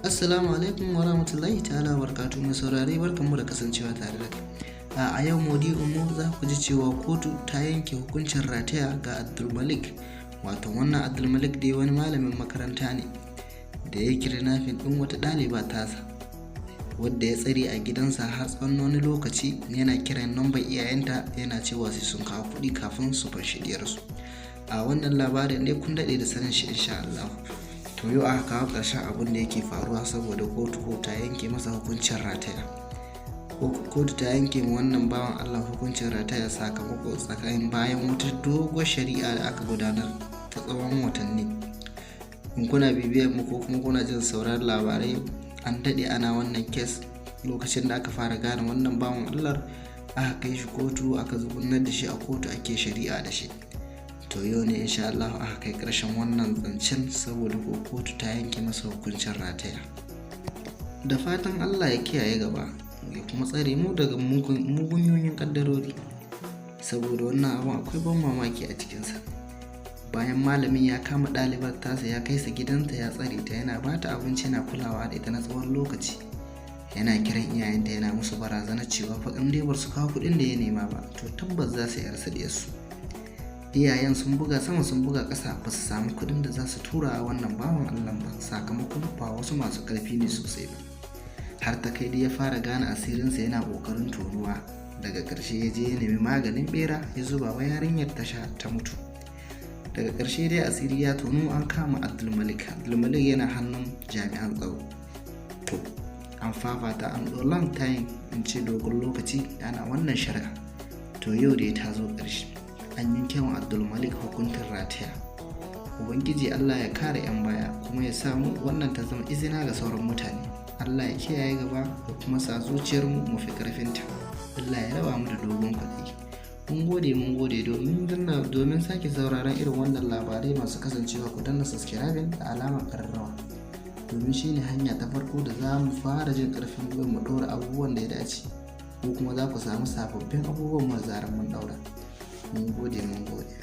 Assalamu alaikum wa rahmatullahi ta'ala wa barakatuhu. Mai saurare, barkanmu da kasancewa tare da kai. A yau maudu'in mu, za ku ji cewa kotu ta yanke hukuncin rataya ga Abdulmalik. Wato wannan Abdulmalik dai wani malamin makaranta ne da ya kidnapping ɗin wata ɗaliba tasa, wadda ya tsare a gidansa har tsawon wani lokaci, yana kiran nambar iyayenta yana cewa sai sun kawo kuɗi kafin su fanshi diyarsu. A wannan labarin dai kun daɗe da sanin shi, insha Allah. To, yau aka kawo ƙarshen abin da yake faruwa, saboda kotu ko ta yanke masa hukuncin rataya. Kotu ta yanke ma wannan bawan Allah hukuncin rataya sakamako tsakanin bayan wata doguwar shari'a da aka gudanar ta tsawon watanni. In kuna bibiyar mu ko kuma kuna jin sauran labarai, an daɗe ana wannan case. Lokacin da aka fara gane wannan bawan Allah, aka kai shi kotu, aka zubunar da shi a kotu, ake shari'a da shi. To, yau ne insha Allah aka kai ƙarshen wannan zancen, saboda ko kotu ta yanke masa hukuncin rataya. Da fatan Allah ya kiyaye gaba ya kuma tsare mu daga mugunyoyin kaddarori, saboda wannan abun akwai ban mamaki a cikinsa. Bayan malamin ya kama ɗalibar tasa, ya kai sa gidanta, ya tsare ta, yana ba ta abinci, yana kulawa da ita na tsawon lokaci, yana kiran iyayenta yana musu barazana cewa fa in dai ba su kawo kuɗin da ya nema ba, to tabbas za su yarsa diyarsu. Iyayen sun buga sama, sun buga ƙasa, ba su samu kuɗin da za su tura a wannan bawan Allah ba, sakamakon ba wasu masu ƙarfi ne sosai ba. Har ta kai dai ya fara gane asirinsa yana ƙoƙarin tonuwa. Daga ƙarshe ya je ya nemi maganin ɓera ya zuba wa yarinyar, ta sha, ta mutu. Daga ƙarshe dai asiri ya tonu, an kama Abdulmalik. Abdulmalik yana hannun jami'an tsaro. To, an fafata, an ɗau long time, in ce dogon lokaci ana wannan shari'a. To, yau dai ta zo ƙarshe, an yanke wa Abdulmalik hukuncin rataya. Ubangiji Allah ya kare 'yan baya, kuma ya samu wannan ta zama izina ga sauran mutane. Allah ya kiyaye gaba da kuma sa zuciyarmu mu fi karfinta. Allah ya raba mu da dogon kwaɗayi. Mun gode, mun gode. Domin danna domin sake sauraron irin wannan labarai masu kasancewa, ku danna subscribing da alamar ƙararrawa, domin shine hanya ta farko da za mu fara jin ƙarfin gwiwa mu ɗora abubuwan da ya dace, ko kuma za ku samu sababbin abubuwan mu da zarar mun ɗaura. Mun gode, mun gode.